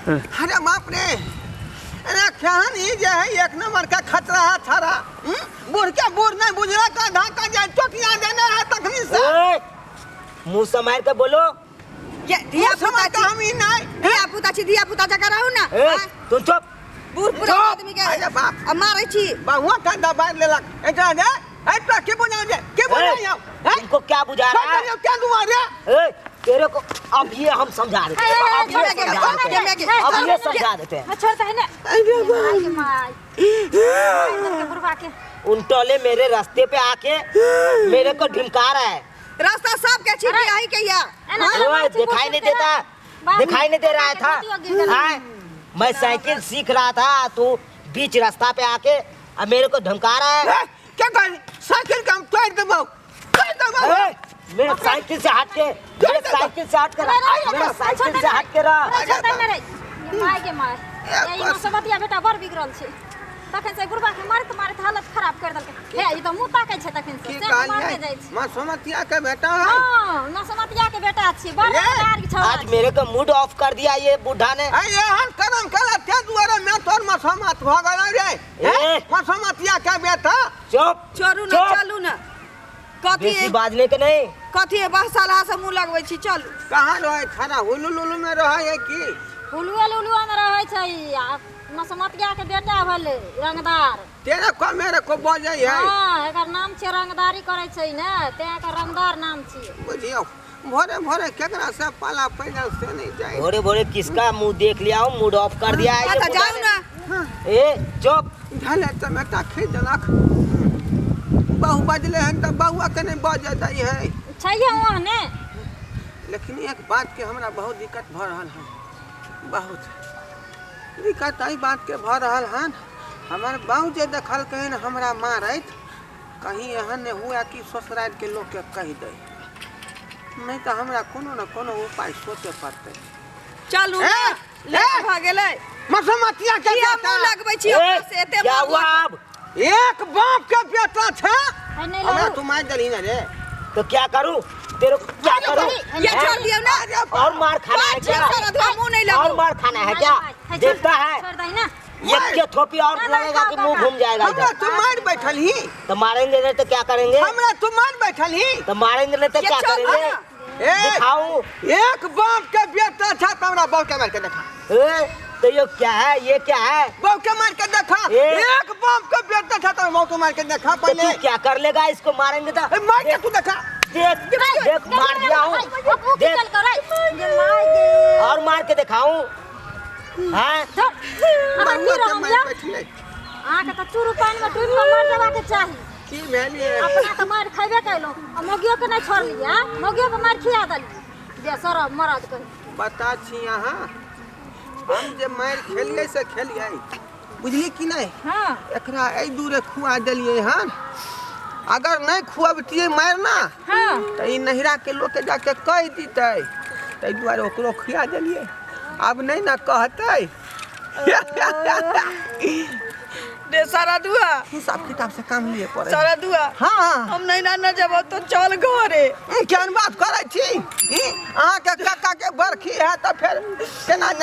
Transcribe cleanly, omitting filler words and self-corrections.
अरे बाप रे, अरे केहन ई जे है एक नंबर का खतरा है थारा। बूढ़ के बूढ़ नहीं बुझला का धाका जे चोटिया देने है तखनी से। ए, मुंह से मार के बोलो। ये धिया मुँह से पुता मार के छी, हम ई नहीं। धिया पुता छी, धिया पुता जकाँ रहू ने। ए, आँय, तुम चुप। बूढ़ पुरान आदमी के अरे बाप। आ मारै छी। बहुआ का दबा लेलक एकरा दे। ए तोरा के बुझा दे, के बुझा ए, यौ? हैं? तुमको क्या बुझा छोड़ रहा है? दियौ, क्या दुआ रे? ए, तेरे को अब ये हम समझा देते हैं, अब ये समझा देते हैं, अब ये समझा देते हैं। छोड़ दे ने। अरे बाप। माय के माय। माय के बुढ़वा के। उनटोले मेरे रास्ते पे आके मेरे को ढिमका रहा है। रास्ता साफ के छी कि अही के या? एना हाँ? एना ओए, मारै छी, दिखाई नहीं बुढ़ देता, बाबू, दिखाई नहीं दे रहा था। गिर गेल। हाँ, मैं साइकिल सीख रहा था, तू बीच रास्ता पे आके अब मेरे को धमका रहा है। ए, क्या कर साइकिल का हम तोड़ देबौ, तोड़ देबौ। ए, मेरे साइकिल से हट के, मेरे साइकिल से हट के रहा, मेरे साइकिल से हट के रहा। अरे छोड़ दे ने रे। माय के माय। ए, ई बस। मसमतिया बेटा बड़ बिगड़ल छै। तखन से बुढ़बा के मारैत मारैत हालत खराब कर देलकै। हे, ई तऽ मुँह ताकै छै तखन से, की से मारने कहलियै? जाइ छै। मसमतिया के बेटा है। हाँ, मसमतिया के बेटा छी, बड़ ए, रंगदार छौड़ा आज छै। मेरे को मूड ऑफ कर दिया ये बूढ़ा ने। अरे एहन करम कला ते दुआरे मैं तोर मसमत भऽ गेलौ रे। ए। मसमतिया के बेटा। चुप। छोड़ू ने, चुप। चलू ने। कथी बेसी बाजने के नहीं। कथी बहसाला से मुँह लगबै छी? चलू। कहाँ रहै खाना? हुलु लुलु में रहै है की? हुलुए लुलुआ में रहै छै ई, आ मसमतिया के बेटा भेलै रंगदार। तेरे को मेरे को बजै है। हाँ, एकर नाम छै रंगदारी करै छै ने, तें एकर रंगदार नाम छियै। बुझियौ भोरे भोरे केकरा से पाला पैदल से नहीं जाए। भोरे भोरे किसका मुंह देख लिया हूँ, मूड ऑफ कर दिया है ये अच्छा बूढ़ा जाउ ने। ने। ए चुप। धले तऽ बेटा खींच देलक। बहु बजले हन तऽ बहुआ के नहीं बजे दै है। छैहे ओहने। लेकिन एक बात के हमरा बहुत दिक्कत भऽ रहल हन, बहुत दिक्कत एहि बात के भऽ रहल हन। हमर बाबू जे देखलकै हमरा मारैत, कहीं एहन नहि हुए कि ससुराल के लोक के कहि दै, नहीं तऽ हमरा कोनो ने कोनो उपाय सोचे पड़तै। चलू ए, ने, लेट ए। भऽ गेलै। मसमतिया के किया बेटा। मुँह लगबै छी ए, ओकरा से? एते क्या मुँह हुआ लग- अब? एक बाप के बेटा छै। है नहीं हमरा लहू। तू मारि देलही ने रे। तो क्या करूं तेरे को, क्या करूं? ये छोड़ दियौ ने। अरे बाप। और मार खाना है छियै क्या? सारा धुआ, मुँह नहीं और लगू। मार खाना है क्या? है, छोड़- देखता है छोड़ दही ना। एक के थोपी और ना, ना, लगेगा कि खाओ, मुंह काका। घूम जाएगा हमरा इधर। तू मारि बैठल ही। तो मारेंगे नहीं तो क्या करेंगे? हमरा तू मारि बैठल ही। तो मारेंगे नहीं तो ये क्या छोड़ करेंगे? ना। ए, दिखाऊं? एक बाप के बेटा छै तऽ हमरा बाप के मारि के देखा। ए, तो ये क्या है, ये क्या है? बाप के मार के देखा। ए। एक बाप के बेटा छै तऽ बाप के मार के देखा तो पहले। तू क्या कर लेगा? इसको मारेंगे तो ए, मार के तू देखा। देख देख मार दिया हूँ, देख। चल कर मार दे। और मार के दिखाऊं? हाँ, धर। अहाँ की बाबुआ के रहम मारि यऽ? बैठले। अहाँके तऽ चूरू पानिमे डूबि कऽ मर जेबाक चाही। की भेलियै? अपना तऽ मारि खयबे कयलहुँ आ मौगियोके नहि छोड़लियै, आँ? मौगियोके मारि खिया देलियै जे सरब मरद कही। बता छी अहाँ, हम जे मारि खेलियै से खेलियै, बुझली कि नहि? हाँ। एकरा एहि दूरे खुआ देलियै हन, अगर नहि खुअबतियै मारि ना, हाँ, तऽ ई नैहरा के लोक के जाके कहि दितै, ताहि दुआरे ओकरो खिया देलियै। आब नहि ने कहतै। रे सारा दुआ, हिसाब किताब से काम लिए पड़े। सारा दुआ। हाँ। हम नहीं ना न जब तो चल घरे। ई केहन बात करै छी? ई अहाँके काका के बरखी है तऽ फेर केना?